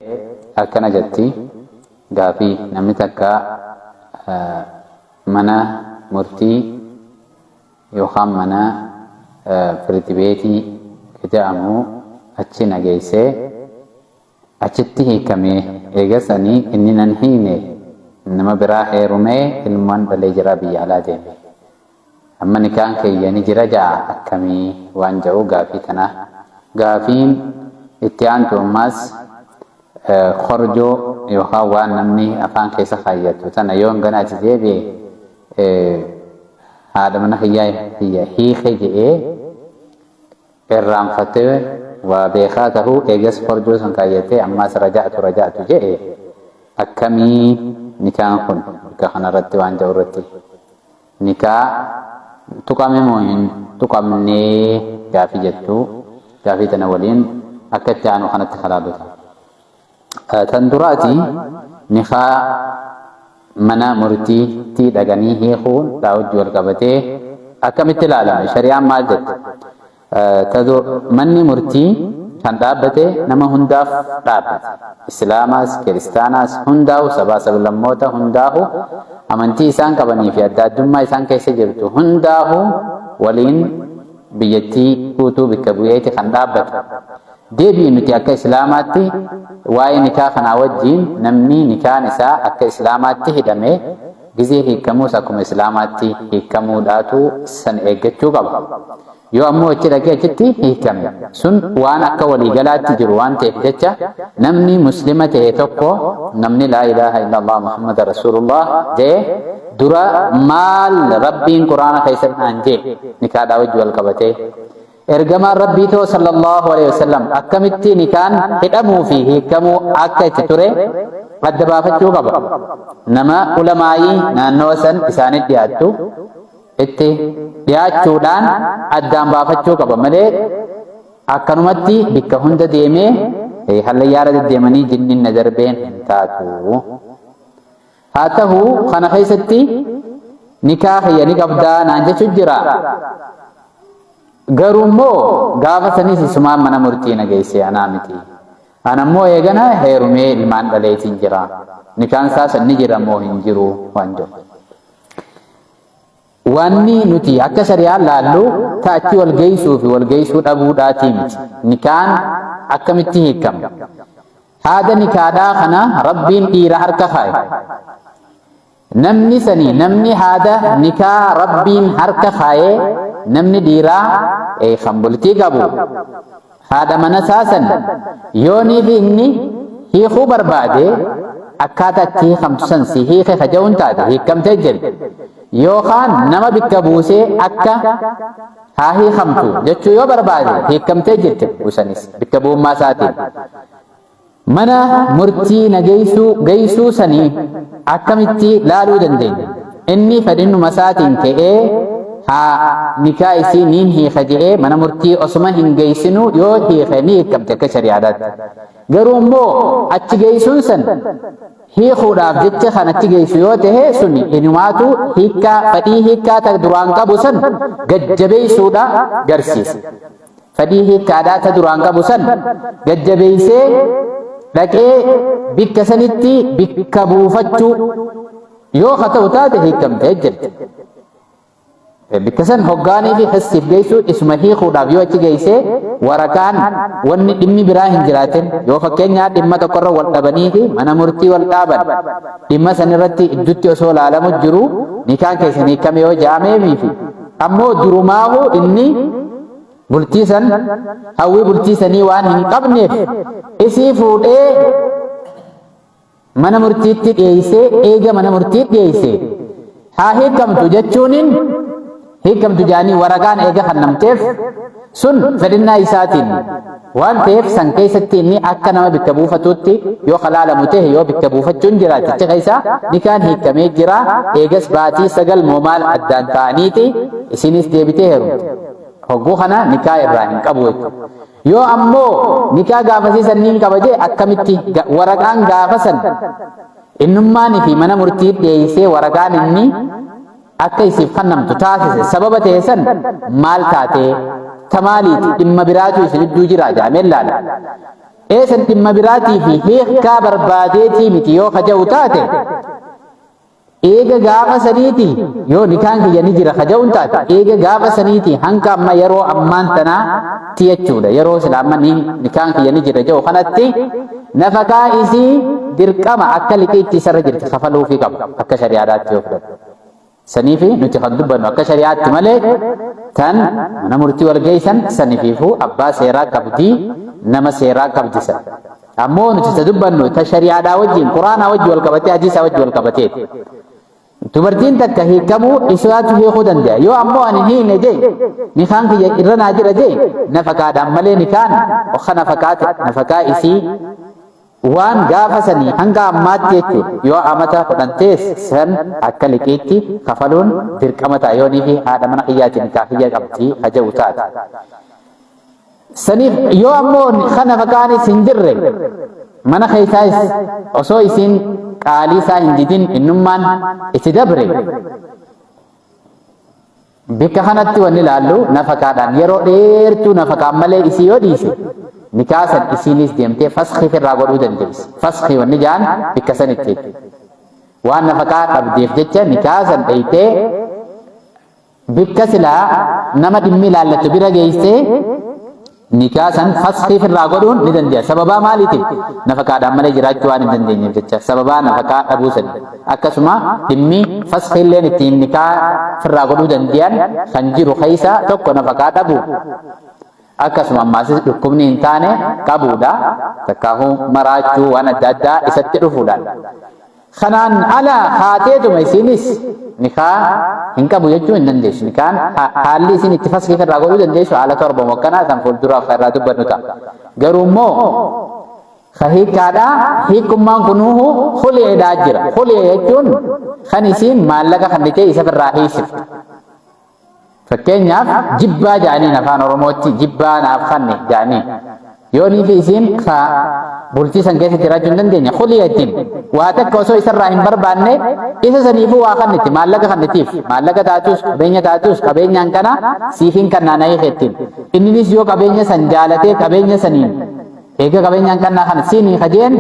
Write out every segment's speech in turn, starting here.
Akkana jetti gaafii namni takka mana murtii yookaan mana firdi beetii jedhamu achi na geessee achitti hiikamee eegas ani inni nan hiine nama biraa heerumee ilmaan dhalee jira biyya alaa deeme. Amma nikaan kiyya ni jira ja'a akkamii waan jedhu gaafii tana. Gaafiin itti aantu ammaas korjoo yookaan waan namni afaan keessa kaayyatu tana yoon gana achi deebi'e haadha mana kiyyaa kiyya hiike je'ee irraanfatee waa beekaa tahuu eegas korjoo san kaayyatee ammaas raja'tu raja'tu je'e akkamii nikaan kun bakka kanarratti waan jedhu irratti nikaa tuqame moo hin tuqamnee gaafii jettu gaafii tana waliin akka itti aanu kanatti kalaallu ta'a. Tan duraati nikaa mana murtiitti dhaqanii hiikuun dhaa wajji wal qabatee akkamitti ilaalame shari'aan maal jette? Manni murtii kan dhaabbate nama hundaaf dhaabbate. Islaamaas, Kiristaanaas hundaahu sabaa sablammoota hundaahu amantii isaan qabanii fi adda addummaa isaan keessa jirtu hundaahu waliin biyyattii guutuu bikka bu'eeti kan dhaabbate. Deebii nuti akka Islaamaatti waa'ee nikaa kanaa wajjiin namni nikaan isaa akka Islaamaatti hidhame gizee hiikkamuus akkuma Islaamaatti hiikkamuudhaatu san eeggachuu qaba. Yoo ammoo achi dhaqee achitti hiikame sun waan akka waliigalaatti jiru waan ta'eef jecha namni muslima ta'e tokko namni laa ilaaha illallah Muhammad Rasulullah jedhe dura maal Rabbiin Quraana keessatti naan jedhe nikaadhaa wajji wal qabatee ergamaan Rabbii too sallallahu alaihi wasallam akkamitti nikaan hidhamuu fi hiikamuu akka itti ture adda baafachuu qaba. Nama ulamaayii naannawa san isaanitti dhiyaattu itti dhiyaachuudhaan addaan baafachuu qaba malee akkanumatti bikka hunda deemee hallayyaara deddeemanii jinniin na darbeen hin taatu. Haa ta'u kana keessatti nikaa kiyya ni qabdaa naan jechu jira. Garuu immoo gaafa sanis isumaan mana murtii na geesse anaa miti. Ana immoo eegana heerumee ilmaan dhaleetiin jira. Nikaan isaa san ni jira moo hin jiru waan jedhu. Wanni nuti akka shari'aan laallu ta achi wal geessuu fi wal geessuu dhabuudhaatii miti. Nikaan akkamitti hiikama? Haada nikaadhaa kana Rabbiin dhiira harka kaa'e. Namni sanii namni haada nikaa Rabbiin harka kaa'ee namni dhiiraa kan bultii qabu haadha mana isaa san yoonii fi inni hiikuu barbaade akkaataa itti hiikamtu san si hiike ka jedhuun taate hiikamtee jirti. Yookaan nama bikka buusee akka haa hiikamtu jechuu yoo barbaade hiikamtee jirti buusanis bikka bu'ummaa isaatiin. Mana murtii na geessuu geessuu sanii akkamitti laaluu dandeenya? Inni fedhinnuma isaatiin ka'ee haa nikaa isii niin hiika jedhee mana murtii osuma hin geessinuu yoo hiike ni hiikamte akka shari'aadhaatti. Garuu immoo achi geessuun san hiikuudhaaf jecha kan achi geessu yoo ta'e suni inumaatu hiikkaa fedhii hiikkaa ta duraan qabu san gajjabeessuudha garsiisa. Fedhii hiikkaadhaa ta duraan qabu san gajjabeessee dhaqee bikka sanitti bikka buufachuu yoo ka ta'u taate hiikamtee jirti. Bikka san hoggaanii fi hissiif geessuu isuma hiikuudhaaf yoo achi geessee waraqaan wanni dhimmi biraa hin jiraatin yoo fakkeenyaa dhimma tokkorra wal dhabanii fi mana murtii wal dhaaban dhimma san irratti iddutti osoo laalamu jiru nikaan keessan hiikame yoo jaameemii fi ammoo durumaahu inni bultii san hawwii bultii sanii waan hin qabneef isii fuudhee mana murtiitti dhiyeessee eega mana murtiitti dhiyeessee haa hiikamtu jechuunin hiikamtu jaanii waraqaan eega kannamteef sun fedhinnaa isaatiin waan ta'eef san keessatti inni akka nama bikka buufatuutti yoo kalaalamu ta'e yoo bikka buufachuun jiraate achi keessa nikaan hiikamee jira eegas baatii 9 moo maal addaan ta'aniiti isinis deebitee heerumte. Hogguu kana nikaa irraa hin qabu jechuudha. Yoo ammoo nikaa gaafasii san niin qaba jee akkamitti waraqaan gaafa san innummaanii fi mana murtii dhiyeessee waraqaan inni akka isiif kannamtu taasise sababa ta'e san maal taatee ta maaliiti dhimma biraatu isin idduu jira jedhamee laala. Eesan dhimma biraatii fi hiikkaa barbaadeetii miti yoo kaja'u taate, eega gaafa saniiti yoo nikaan kiyya ni jira kaja'uun taate, eega gaafa saniiti hanga amma yeroo ammaan tanaatti jechuudha. Yeroo sila amma nikaan kiyya ni jira jedhu kanatti nafaqaa isii dirqama akka liqiitti isarra jirti kafaluufii qaba akka shari'aadhaatti yoo fudhate. Saniifi nuti kan dubbannu akka shari'aatti malee, tan mana murtii wal geessan sanifiifuu abbaa seeraa qabdii, nama seeraa qabdi san. Ammoo nuti isa dubbannu ta shari'aadhaa wajjin, quraanaa wajjin wal qabatee, hadiisaa wajjin wal qabatee. Dubartiin takka hiikamuu isaatu hiikuu danda'a. Yoo ammoo ani hiine jee, nikaan kiyya irra naa jira jee, nafaqaadhaan malee nikaan oka nafaqaa isii waan gaafa sanii hanga ammaatti jechuudha. Yoo amata 10 tees san akka liqiitti kafaluun dirqama ta'a, yoonii fi haadha mana kiyyaati nikaa kiyya qabdi haja'u taate. Saniif yoo ammoo kan nafaqaanis hin jirre, mana keessaas osoo isiin qaalii isaa hin didin innummaan itti dabre, bikka kanatti wanni ilaallu nafaqaadhaan yeroo dheertuu nafaqaan malee isii yoo dhiise, nikaa san isiinis deemtee faskii irraa godhuu dandeessi. Faskii wanni jaan bikka sanitti jechuudha. Waan nafaqaa dhabdeef jecha nikaa san dheeytee bikka silaa nama dhimmi ilaallatu bira geessee nikaa san faskii irraa godhuun ni danda'a. Sababaa maaliitiif? Nafaqaadhaan malee jiraachuu waan hin dandeenyeef jecha. Sababaa nafaqaa dhabuu sani. Akkasuma dhimmi faskii illeen ittiin nikaa irraa godhuu danda'an kan jiru keessa tokko nafaqaa dhabuu. Akkasuma ammaasis dhukkubni hin taane qabuudha. Takkaahuu maraachuu waan adda addaa isatti dhufuudhaan. Kanaan ala haateetuma isiinis nikaa hin qabu jechuu hin dandeessu. Nikaan haalli isin itti faskii irraa godhuu dandeessu haala torba akkanaa kan fuulduraaf irraa dubbannu ta'a. Garuu immoo ka hiikkaadhaa, hiikkummaan kunuuhu khuliidhaa jira. Khulii jechuun kan isiin maallaqa kennitee isa irraa hiisiftu. Fakkeenyaaf jibbaa jedhaniin, afaan Oromootti jibbaa naaf kanne jedhaniin. Yoonii fi isiin ka bultii san keessa jiraachuu hin dandeenye khuliyatiin waa takka osoo isarraa hin barbaanne isa saniifuu waa kanniti, maallaqa kannitiif, maallaqa taatus qabeenya taatus, qabeenyaan kana siifin kannaa na hiikettiin. Inninis yoo qabeenya san jaalatee, qabeenya saniin eega qabeenyaan kannaa kana siinii kajeen,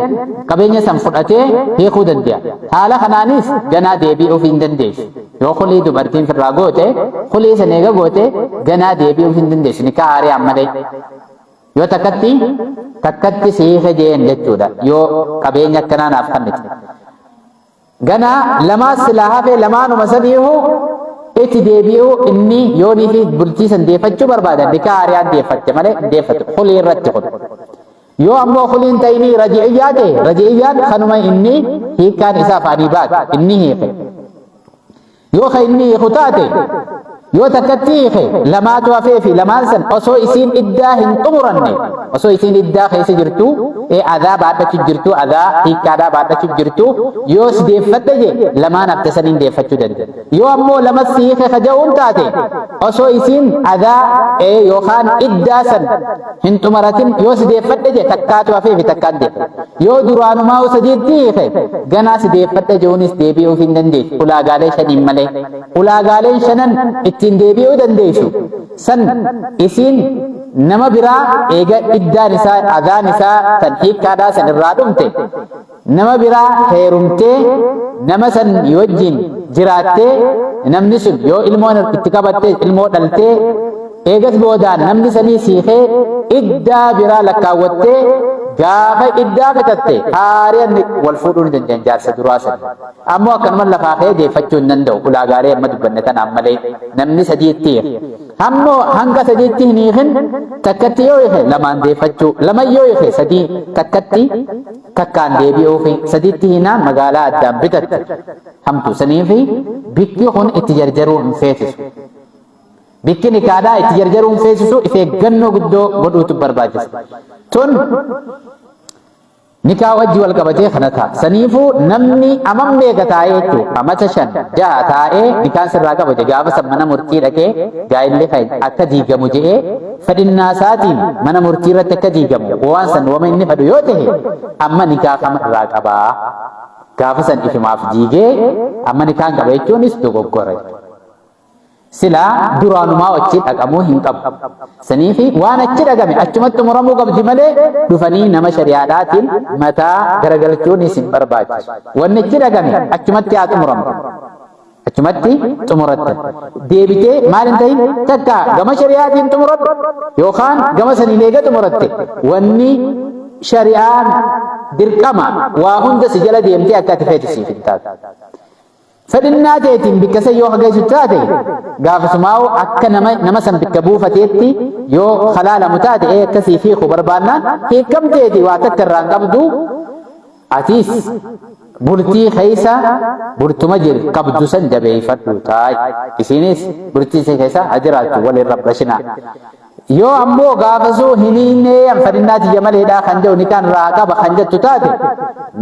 qabeenya san fudhatee hiikuu danda'a. Haala kanaanis ganaa deebi'uuf hin dandeessu. Yoo khulii dubartiin firraa goote, khulii san eega goote ganaa deebi'uuf hin dandeessu nikaa haariyaan malee. Yoo takkatti takkatti siike jeen jechuudha. Yoo qabeenya akkanaa naaf kennite. Ganaa lamaas silaa hafee lamaanuma sadiihu itti deebi'uu inni yoonii fi bultii san deeffachuu barbaadan nikaa haariyaan deeffatte malee hin deeffatu. Khulii irratti kun. Yoo ammoo khuliin ta'inii raji'iyyaa ta'e, raji'iyyaan kanuma inni hiikkaan isaa afaanii baate inni hiike. Yoo ka inni hiiku taate, yoo takkatti hiike lamaatu hafee fi lamaan san osoo isiin iddaa hin xumuranne, osoo isiin iddaa keessa jirtu, adaa baadhachu jirtu, adaa hiikkaadhaa baadhachu jirtu, yoo si deeffadhe je lamaan hafte saniin deeffachuu danda'a. Yoo ammoo lama si hiike ka ja'uun taate, osoo isiin adaa yookaan iddaa san hin xumuratin yoo si deeffadhe je takkaatu hafee fi takkaan deeffadhe. Yoo duraanumaa sadiitti hiike ganaa si deeffadhe je'uunis deebi'uuf hin dandeessu. Ulaagaalee shaniin malee. Ulaagaaleen shanan ittiin deebi'uu dandeessu. San isiin nama biraa eega iddaan isaa adaan isaa tan hiikkaadhaa san irraa dhumte nama biraa heerumtee, nama san wajjin jiraattee, namni sun yoo ilmoon itti qabatte, ilmoo dhaltee, eegas boodaan namni sanii siikee iddaa biraa lakkaawwattee, gaafa iddaa fixatte haariyaan wal fuudhuu ni danda'an jaarsa duraa sanii. Ammoo akkanuma lafaa ka'ee deeffachuu hin danda'u ulaagaalee amma dubbanne tanaan malee namni sadiitti hiike. Ammoo hanga sadiitti hin hiikin, takkatti yoo hiike lamaan deeffachuu, lama yoo hiike sadii, takkatti takkaan deebi'uu fi sadiitti hiinaan magaalaa addaan bitatte hamtu. Sanii fi bikki kun itti jarjaruu hin feesisu. Bikki nikaadhaa itti jarjaruu hin feesisu, if eeggannoo guddoo godhuutu barbaachisa. Tun nikaa wajji wal qabatee kana ta'a. Saniifuu namni amam meeqa taa'ee jechuudha. Amata 5 6 taa'ee nikaan sirraa qaba jedhe, gaafa san mana murtii dhaqee gaa'illi kan akka diigamu jedhee fedhinnaa isaatiin mana murtii irratti akka diigamu waan san wama inni fedhu yoo ta'e, amma nikaa kama irraa qabaa. Gaafa san ifimaaf diigee amma nikaan qaba jechuunis dogoggora jechuudha. Silaa duraanumaa achi dhaqamuu hin qabu. Saniifi waan achi dhaqame achumatti xumuramuu qabdi malee dhufanii nama shari'aadhaatiin mataa garagalchuunis hin barbaachisu. Wanni achi dhaqame achumatti haa xumuramtu. Achumatti xumuratta. Deebitee maal hin ta'in takka gama shari'aatiin xumuradhu yookaan gama saniin eega xumuratte wanni shari'aan dirqama waa hunda si jala deemtee akka ati feetu siif hin taatu. Fedhinnaa teetiin bikka san yoo hageessu taate gaafasumaa'u akka nama nama san bikka buufateetti yoo halaalamu taate ee akkasii hiiku barbaannaan hiikamteeti waa takka irraa hin qabdu atiis bultii keessa bultuma jir qabdu san jabeeffadhu taay isinis bultii isii keessa haa jiraattu waliin rabbashinaa. Yoo ammoo gaafasuu hin hiinnee an fedhinnaa tiyya maleedhaa kan jedhu nikaan irraa qaba kan jettu taate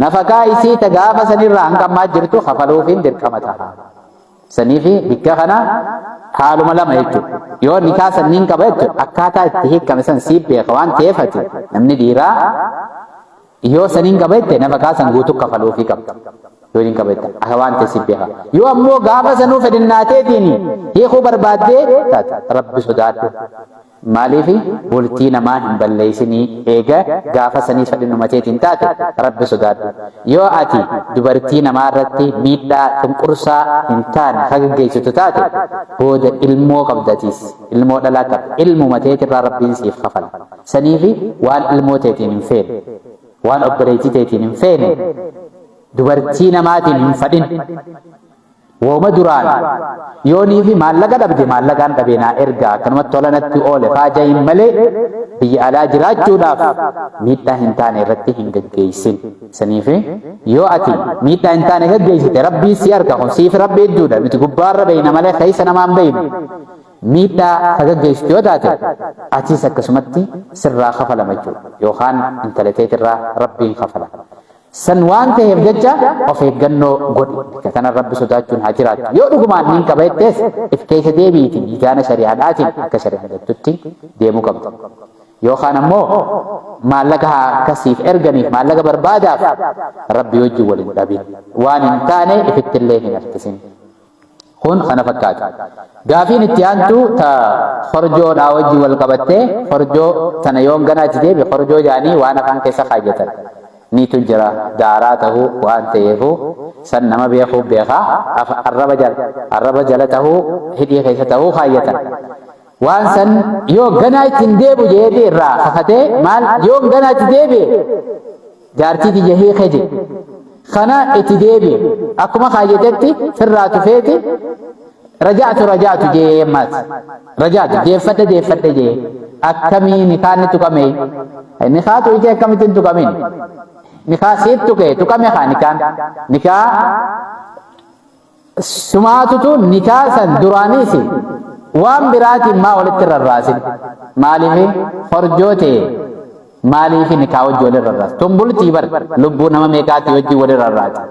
nafaqaa isii ta gaafa sanirraa hanqammaa jirtu kafaluufiin dirqama ta'a. Saniifi bikka kana haaluma lama jechuudha. Yoo nikaa sanniin qaba jechuudha akkaataa itti hiikkame san siif beeka waan ta'eef ati namni dhiiraa yoo saniin qaba jette nafaqaa san guutuu kafaluufii qabda. Yoo hin qaba jette akka waan ta'e siif beeka. Yoo ammoo gaafa sanuu fedhinnaateetiin hiikuu barbaaddee taate rabbi sodaadhu. Maaliif bultii namaa hin balleessinii eega gaafa saniis fedhinnuma teetiin taate rabbi sodaadhu. Yoo ati dubartii namaa irratti miidhaa cunqursaa hin taane haga geessitu taate booda ilmoo qabdatiis ilmoo dhalaa qabda ilmuma teetirraa rabbiin siif kafala. Saniifi waan ilmoo teetiin hin feene waan obboleettii teetiin hin feene dubartii namaatiin hin fadhin. Wooma duraan yoonii fi maallaqa dhabde maallaqaan dhabe naa ergaa akkanumatti tola natti oole faa jahin malee biyya alaa jiraachuudhaaf miidhaa hin taane irratti hin gaggeessin. Saniifi yoo ati miidhaa hin taane gaggeessite rabbiin si arga kun siif rabbi hedduudha nuti gubbaarra beeyna malee keessa namaan beeynu. Miidhaa ka gaggeessitu yoo taate atis akkasumatti sirraa kafalama jechuudha yookaan intala teetirraa rabbiin kafala. San waan ta'eef jecha of eeggannoo godhi. Bakka kana rabbi sodaachuun haa jiraattu. Yoo dhugumaan niin qaba jettees if keessa deebiiti miizaana shari'aadhaatiin akka shari'aan jettutti deemuu qabda. Yookaan ammoo maallaqa haa akkasiif erganiif maallaqa barbaadaaf rabbi wajjin wal hin dhabin. Waan hin taane ifittillee hin harkisin. Kun kana fakkaata. Gaafiin itti aantu ta korjoodhaa wajjin wal qabattee korjoo tana yoon ganaa itti deebi korjoo jedhanii waan afaan keessa kaayyatan niitu jira daaraa tahuu waan ta'eefu san nama beekuu beekaa arraba jala arraba jala tahuu hidhii keessa tahuu kaayyatan. Waan san yoo ganaa itti hin deebu jeeti irraa kakatee maal yoon ganaa itti deebi'e jaartii tiyya hiike je. Kana itti deebi'e. Akkuma kaayyatetti firraa tufeeti raja'tu raja'tu jee ammaas. Raja'tu deeffadhe deeffadhe jee. Akkamii nikaan ni tuqame? Nikaa tuqitee akkamitti hin tuqamin? Nikaa siit tuqe tuqame kaa nikaan. Nikaa Sumaatutu nikaa san duraaniisi waan biraatiin maa walitti rarraasin? Maaliif horjoo ta'e maaliif nikaa wajji wali rarraas? Tun bultii bar lubbuu nama meeqaatii wajji wali rarraati.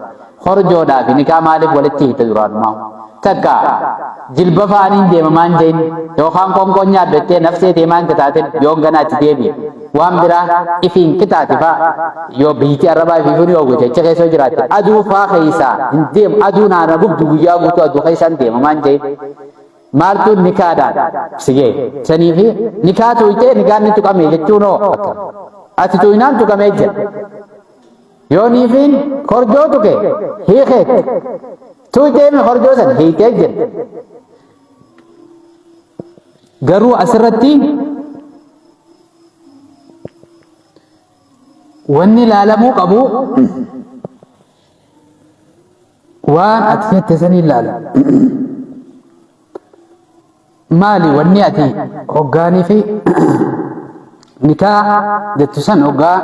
Horjoodhaa fi nikaa maaliif walitti hidha duraanumaa? Takka jilba faaniin deema maan jein yookaan qoonqoon nyaadhu jettee nafsee tee maan qixaatin yoon ganaa itti deebi'e. Waan biraa ifiin qixaati faa yoo biyyiti arrabaa ifiifuu ni oowwite achi keessa yoo jiraatte aduu faa keessaa hin deemu aduu naana gubdu guyyaa guutuu aduu keessa hin deema maan jein. Maaltu nikaadhaan si ga'e saniifi nikaa tuuytee nikaan ni tuqame jechuun hoo akkam ati tuuynaan tuqamee jira. Yoo niifiin korjoo tuqe hiikeet tuuyteemi korjoo san hiitee jirti. Garuu asirratti wanni ilaalamuu qabu waan ati jette sanii ilaala. Maali wanni ati hoggaanii fi nikaa jettu san hoggaa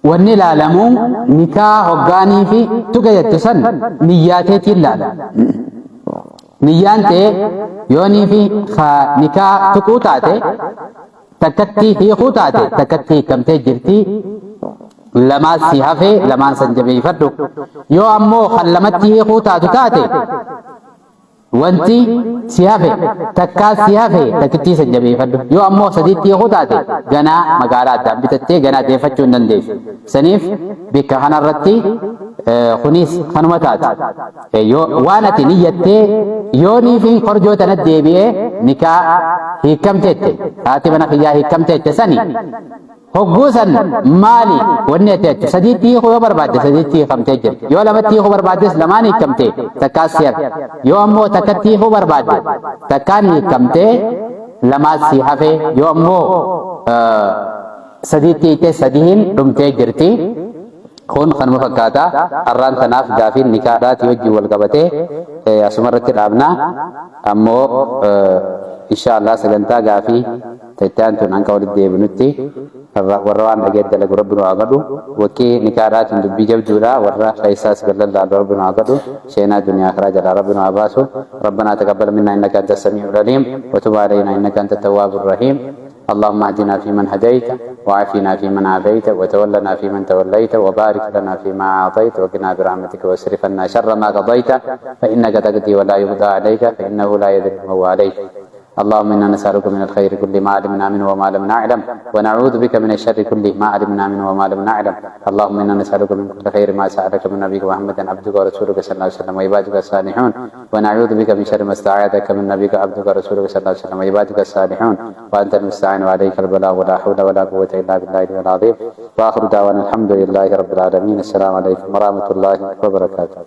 Wanni ilaalamu nikaa hoggaanii fi tuqe jettu san niyyaa teetiin ilaala. Niyyaan tee yoonii fi nikaa tuquu taate takkatti hiikuu taate takkatti hiikamtee jirti. Lamaas si hafee lamaan san jabeeffadhu. Yoo ammoo kan lamatti hiikuu taatu taate Wanti si hafe takkaa si hafe takkittii san jabeeffadhu. Yoo ammoo sadiitti hiikuu taate ganaa magaalaa addaan bitattee ganaa deeffachuu hin dandeessu. Saniif bikka kanarratti kunis kanuma taati. Yoo waan ati niyyattee yoonii fi korjoo tana deebi'ee nikaa hiikamteette haati mana kiyyaa hiikamteette sani hogguu san maali wanni ati achi sadiitti hiikuu yoo barbaadde sadiitti hiikamtee jirti. Yoo lamatti hiikuu barbaaddes lamaan hiikamtee takkaas si hafe. Yoo ammoo takkatti hiikuu barbaadde takkaan hiikamtee lamaas si hafe. Yoo ammoo sadiitti hiiktee sadiin dhumtee jirti. Kun kanuma fakkaata. Har'aan tanaaf gaafiin nikaadhaatii wajjin wal qabatee asuma irratti dhaabna. Ammoo insha Allah sagantaa gaafii itti aantuun hanga walitti deebinutti warra waan dhageet dalagu Rabbi nu haa godhu. Wakkii nikaadhaatiin dubbii jabduudha. Warra keessaas gallallaalu Rabbi nu haa godhu. Sheenaa duniyaa akhiraa jalaa Rabbi nu haa baasu. ربنا تقبل منا إنك أنت السميع العليم وتب علينا إنك أنت التواب الرحيم. اللهم اهدنا فيمن هديت، وعافنا فيمن عافيت، وتولنا فيمن توليت، وبارك لنا فيما أعطيت، وقنا برحمتك واصرف عنا شر ما قضيت، فإنك تقضي ولا يقضى عليك، فإنه لا يذل من واليت. اللهم إنا نسألك من الخير كل ما علمنا منه وما لم نعلم، ونعوذ بك من الشر كله ما علمنا منه وما لم نعلم. اللهم إنا نسألك من كل خير ما سألك من نبيك محمد عبدك ورسولك صلى الله عليه وسلم وعبادك الصالحون، ونعوذ بك من شر ما استعاذك من نبيك عبدك ورسولك صلى الله عليه وسلم وعبادك الصالحون، وأنت المستعان وعليك البلاغ، ولا حول ولا قوة إلا بالله العظيم. وآخر دعوانا الحمد لله رب العالمين. السلام عليكم ورحمة الله وبركاته.